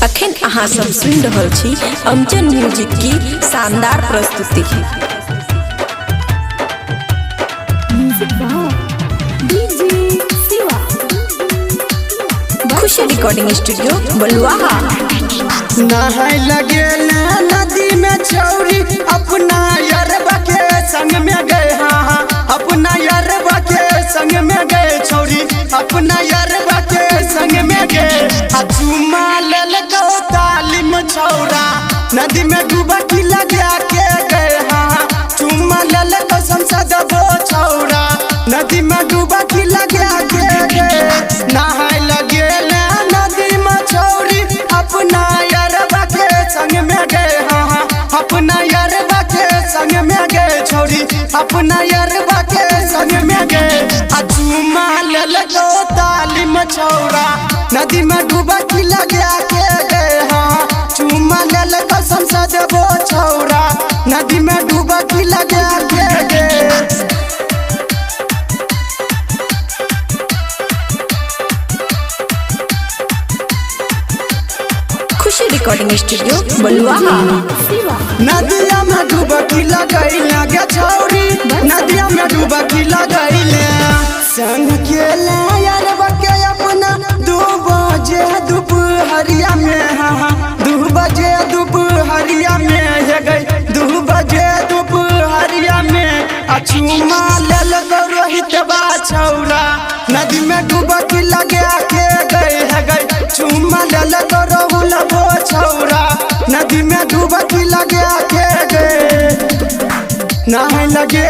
अखन अहाँ सब सुनि रहल छी अमचन म्यूजिक की शानदार प्रस्तुति। खुशी रिकॉर्डिंग स्टूडियो बलुआहा। नहाय लगे नदी में छौरी अपना यरबा के संग में गए। हाँ हाँ, अपना यरबा के संग में गए छौरी, अपना यरबा के संग में गए। आ चुमा ललको तालिम छौरा नदी में डूबकी लगा के गए। हाँ हाँ, चुमा ललको संसद दो छौरा नदी में डूबकी लगा के गए। नहाय लगे नदी में छौरी अपना यरबा के संग में गए। हाँ हाँ, अपना यरबा के संग में गए छौरी, अपना यरबा के संग में गए। आ चुमा ललको तालिम छौरा नदी में डूबकी लगा के गए। हाँ, चुमा ललको संसद वो छौरा नदी में डूबकी लगा के गए। खुशी रिकॉर्डिंग स्टूडियो बलुआहा। नदिया में डूबकी लगैले गे छौरी, नदिया में डूबकी लगैले। संग के यारबा के अपना 2 बजे दोपहरिया में। हाँ हाँ, 2 बजे दोपहरिया में हे गई, 2 बजे दोपहरिया में। आ चुमा ललको रोहित बा छौरा नदी में डूबकी लगा के गई हे गई। चुमा ललको राहुल बो छौरा नदी में डूबकी लगा के गए। नहाय लगे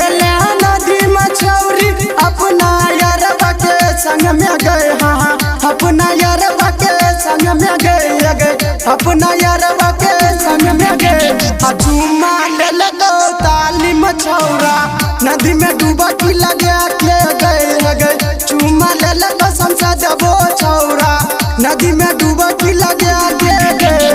नदी में छौरी अपना यरबा के संग में गए। हाँ हाँ, अपना यरबा के संग में गए गए, अपना यरबा के संग में गए। आ चुमा ललको तालिम छौरा नदी में डूबकी लगा के गए गए। चुमा ललको संसद वो छौरा नदी में डूबकी लगा के गए।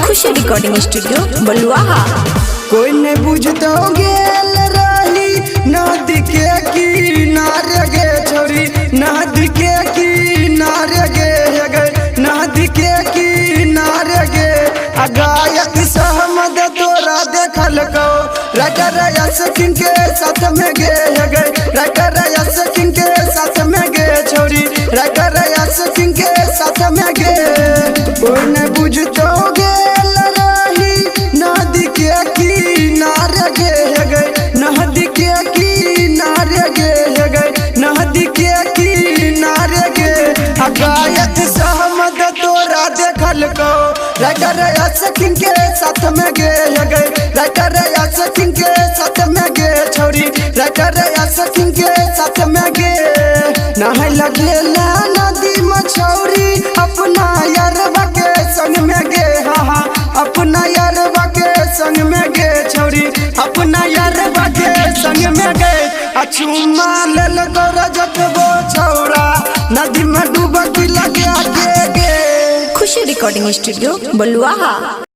खुशी रिकॉर्डिंग स्टूडियो बलुआहा। कोई ने बुझतो गेल रही नदी के किनारे गे छौरी, नदी के किनारे गे गए, नदी के किनारे गे। आ गायक सहमद तोरा देखल को राइटर यस किंग के साथ में गे गए, राइटर यस किंग के साथ में गे छौरी, राइटर यस किंग के साथ में गे। कोई ने बुझतो गेल रही नदी के किनारे गे गए, नदी के किनारे गे गए, नदी के किनारे गे। आ गायक सहमद तोरा देखल को राइटर यस किंग के साथ में गे गए, राइटर यस किंग के साथ में गे छौरी, राइटर यस किंग के साथ में गे। नहाय लगे नदी में छौरी अपना यरबा के संग में गे। हाँ हाँ, अपना यरबा के संग में गे छौरी, अपना यरबा के संग में गए। आ चुमा ललको रजत वो छौरा नदी में डूबकी लगा के गे। खुशी रिकॉर्डिंग स्टूडियो बलुआहा।